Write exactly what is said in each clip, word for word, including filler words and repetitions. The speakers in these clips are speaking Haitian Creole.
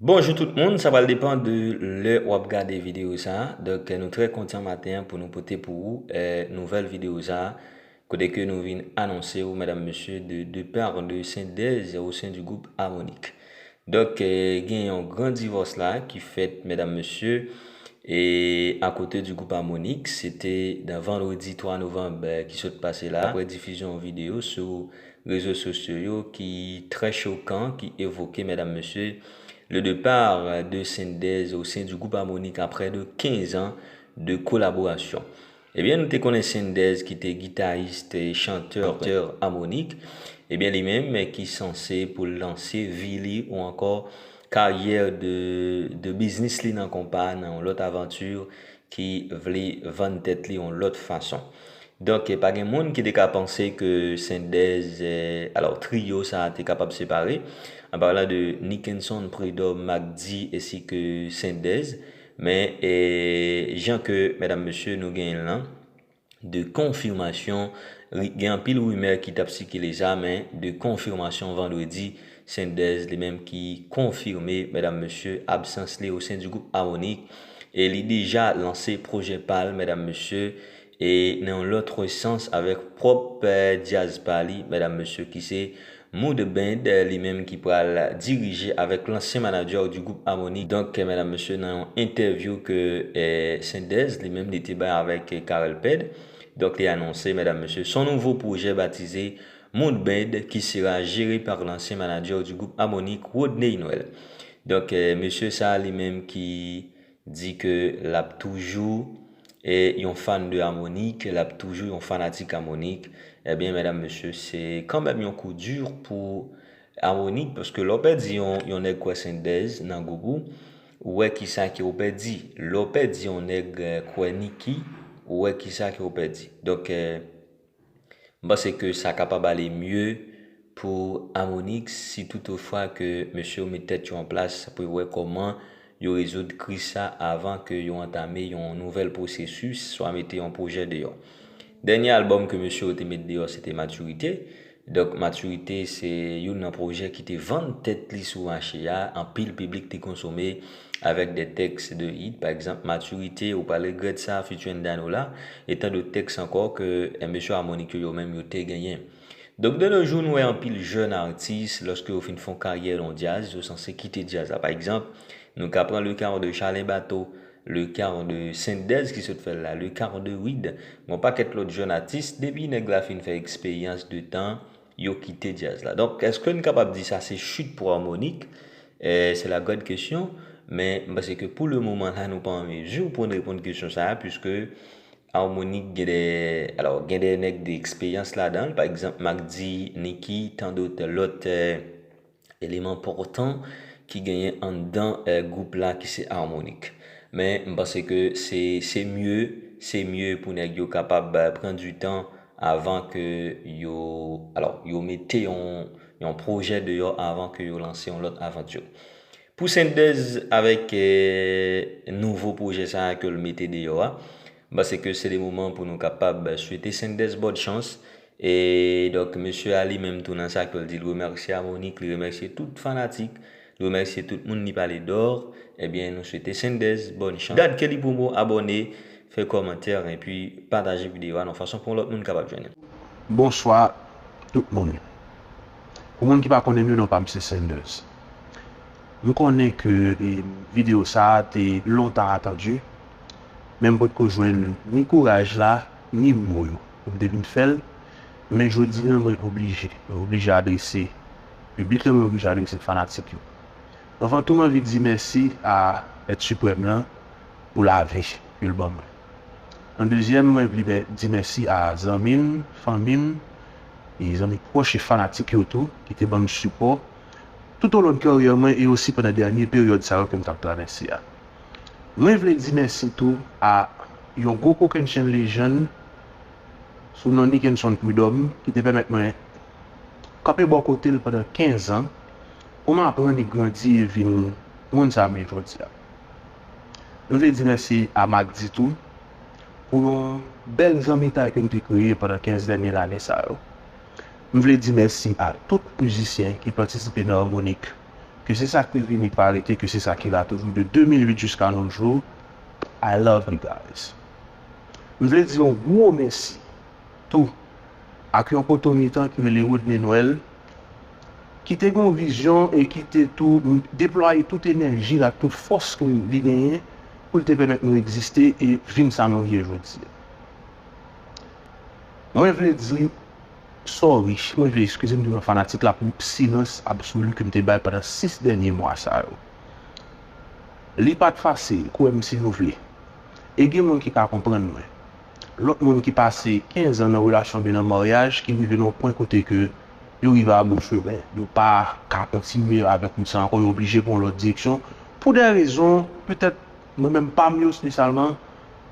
Bonjou tout moun, sa pral depann de lè w ap gade videyo sa a. Donk, nou trè kontan maten an pou nou pote pou ou, eh, nouvèl videyo sa a, kote ke nou vin anonse ou, medam, mesye, de depar de Sendèz au sein du groupe Harmonik. Donk, eh, gen yon gran divòs la ki fèt, medam, mesye, e akote du groupe Harmonik, se te nan vandredi twa novanm, eh, ki sot pase la, apre difizyon yon videyo sou rezo sosyo yo ki trè chokan, ki evoke, medam, mesye, le départ de Sendèz au sein du groupe Harmonik après de quinze ans de collaboration. Ebyen, nou te konnen Sendèz ki te gitayis e chantè, chantè Harmonik, ebyen, li menm ki sanse pou l lanse vi li ou ankò karyè de, de biznis li nan konpa, nan yon lòt avanti ki vle vann tèt li yon lòt fason. Donk, pa gen moun ki te ka panse ke Sendèz, eh, alò, triyo sa a te kapab separe. An palan de Nickenson, Prud'homme, Mack D, ensi ke Sendèz. Men, eh, jan ke, medam, mesye, nou genyen l lan, de konfimasyon, ri-, gen anpil rimè ki t ap sikile sa, men de konfimasyon vandredi, Sendèz li menm ki konfime, medam, mesye, absans li au sein du groupe Harmonik. E li deja lanse pwojè pa l, medam, mesye, e nan yon lòt sans avèk pwòp, eh, djaz pa li, medam, mesye, ki se Mood Band, eh, li menm ki pral dirije avèk lansyen manadjè du groupe Harmonik. Donk, eh, medam, mesye, nan yon entèvyou ke, eh, Sendèz li menm li te bay avèk, eh, Carel Ped, donk, li anonse, medam, mesye, son nouvo pwojè batize Mood Band, qui sera géré par l'ancien manager du groupe Harmonik, Rodney Noël. Donk, eh, mesye sa a li menm ki di ke l ap toujou, eh, yon fan de Harmonik, l ap toujou yon fanatik Harmonik. Ebyen, medam, mesye, se kanmenm yon kou di pou Harmonik, paske lè w pèdi yon, yon nèg kwè Sendèz nan gwoup ou, ou wè kisa ke w pèdi. Lè w pèdi yon nèg, eh, kwè Nicky, ou wè kisa ke w pèdi. Donk, eh, M panse ke sa kapab ale mye pou Harmonik si toutefwa ke mesye yo met tèt yo an plas pou yo wè kòman yo rezoud kriz sa avan ke yo antame yon nouvèl pwosesis, swa mete yon pwojè deyò. Dènye albòm ke mesye yo te met deyò, se te Maturité. Donk, Maturité, se youn nan pwojè ki te vann tèt li sou mache a. Anpil piblik te konsome avèk de tèks de hit, pa egzanp, Maturité, Ou pral regrèt sa, featuring Danola, e tan dòt tèks ankò ke, eh, mesye Harmonik yo, yo menm, yo te genyen. Donk, de nos jours, nou wè anpil jèn atis, lòske yo fin fè yon karyè nan djaz, yo sanse kite djaz la. Pa egzanp, nou ka pran le ka de Charlin Bato, le ka de Sendèz ki sot fè l la, le ka de Wid, yon pakèt lòt jèn atis, depi nèg la fin fè eksperyans de tan, yo kite djaz la. Donk, èske n kapab di sa se chit pou Harmonik? Eh, se la grande question, men m panse ke pou le moman la, nou pa an mezi pou n reponn kesyon sa a, piske Harmonik gen de, alò, gen de nèg de eksperyans ladan l, pa egzanp, Mack D, Nicky, tan dòt lòt, eh, eleman enpòtan ki genyen anndan, eh, gwoup la ki se Harmonik. Men, m panse ke se, se mye, se mye pou nèg yo kapab, eh, pran du tan avan ke yo, alò, yo mete yon, yon pwojè deyò avan ke yo lanse yon lòt avanti. Pou Sendèz avèk, eh, nouvo pwojè sa a ke l mete deyò a, m panse ke se le moman pou nou kapab swete Sendèz bòn chans. E donk, mesye a li menm tou nan sa ke l di, l remèsye Harmonik, li remèsye tout fanatik, li remèsye tout moun li pale dò. Ebyen, nou swete Sendèz bòn chans. Gad Kelly Promo, abòne, fè kòmantè, epi pataje videyo a nan fason pou yon lòt moun kapab jwenn li. Bonswa tout moun. Pou moun ki pa konnen m, non pa m se Sendèz. M konnen ke, e, videyo sa a te lontan atandi, men m potko jwenn ni kouraj la, ni mo yo pou m te vin fè l, men jodi a mwen oblije, mwen oblije adrese piblik la, mwen oblije adrese fanatik yo. Anvan tou, m anvi di mèsi a Èt Siprèm lan pou lavi ke l ban mwen. An dezyèm, mwen vle di mèsi a zanmi m, fanmi m, e zanmi pwòch e fanatik yo tou, ki te ban m sipò toutolong karyè mwen e osi pandan dènye peryòd sa yo ke m t ap travèse a. Mwen vle di mèsi tou a yon gwo kokennchenn lejann sou non Nickenson Prud'homme ki te pèmèt mwen kanpe bò kote l pandan kenz an pou m aprann e grandi e vin moun sa m ye jodi a. Mwen vle di mèsi a Mack D tou pou yon bèl zanmitay ke m te kreye pandan kenz dènye lane sa yo. M vle di mèsi a tout mizisyen ki patisipe nan Harmonik ke se sa ki te vini pa rete, ke se sa ki la toujou de de mil uit jiska nos jours. I love you guys. M vle di yon gwo mèsi tou ak yon potomitan ki rele Rodney Noël, ki te gen yon vizyon e ki te tou deplwaye tout enèji l ak tout fòs ke li genyen pou l te pèmèt nou egziste e vin sa nou ye jodi a. Mwen vle di sorry, mwen vle eskize m devan fanatik la pou silans absoli ke m te bay pandan sis dènye mwa sa yo. Li pa t fasil, kwè m si nou vle. E gen moun ki ka konprann mwen. Lòt moun ki pase kenz an nan relasyon oubyen nan maryaj, ki rive nan yon pwen kote ke yo rive a bout chemen, yo pa ka kontinye avèk wout sa ankò, yo oblije pran yon lòt direksyon. Pou de rezon, petèt, mwen menm pa m yo espesyalman,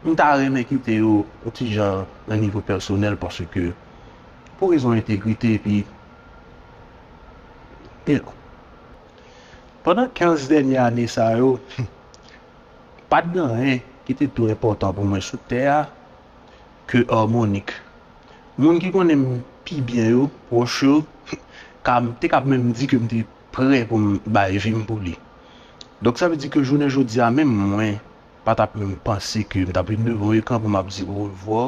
m ta renmen kite yo yon ti jan nan nivo pèsonèl, paske pou rezon entegrite, epi, you know. Pandan kenz dènye ane sa yo, pa t gen anyen ki te twò enpòtan pou mwen sou tè a ke Harmonik. Moun ki konnen m pi byen yo, pwòch yo, ka, te ka menm di ke m te prè pou m bay vi m pou li. Donk, sa vle di ke jounen jodi a, menm mwen, pa t ap menm panse ke m t ap vin devan yon ekran pou m ap di orevwa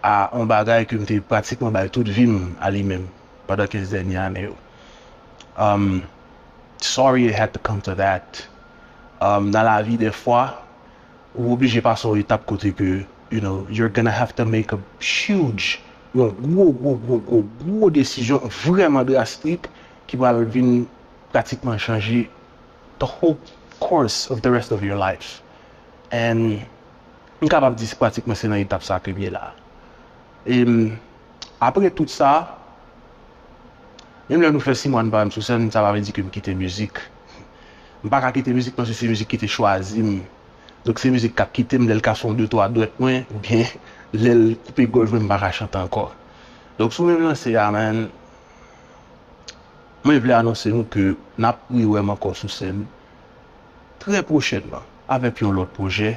a yon bagay ke m te pratikman bay tout vi m a li menm pandan kenz dènye ane yo. Um, sorry it had to come to that. Um, nan lavi, dèfwa, ou oblije pase yon etap kote ke, you know, you're gonna have to make a huge, yon gwo, gwo, gwo, gwo, gwo desizyon vrèman drastik ki pral vin pratikman chanje the whole course of the rest of your life. And m kapab di se pratikman se nan etap sa ke m ye la. E m, apre tout sa, menm lè nou fè sis mwa n pa wè m sou sèn, sa pa vle di ke m kite mizik. M pa ka kite mizik paske se mizik ki te chwazi m. Donk se mizik k ap kite m lè l kase yon de twa dwèt mwen, oubyen lè l koupe gòj mwen, m pa ka chante ankò. Donk sou menm lanse a, man, mwen vle anonse nou ke n ap rewè m ankò sou sèn trè pwochènman avèk yon lòt pwojè,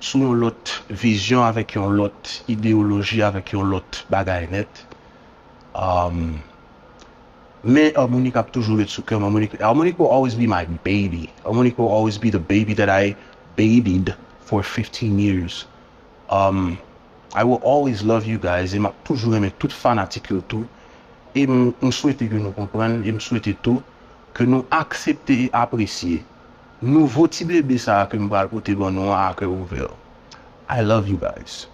sou yon lòt vizyon, avèk yon lòt ideyoloji, avèk yon lòt bagay nèt. Um, men Harmonik ap toujou ret sou kè m. Harmonik, Harmonik will always be my baby. Harmonik will always be the baby that I babied for fifteen years. Um, I will always love you guys. E m ap toujou renmen tout fanatik yo tou. E m, m swete ke nou konprann, e m swete tou ke nou aksepte e apresye nouvo ti bebe sa a ke m pral pote ban nou an a kè ouvè. I love you guys.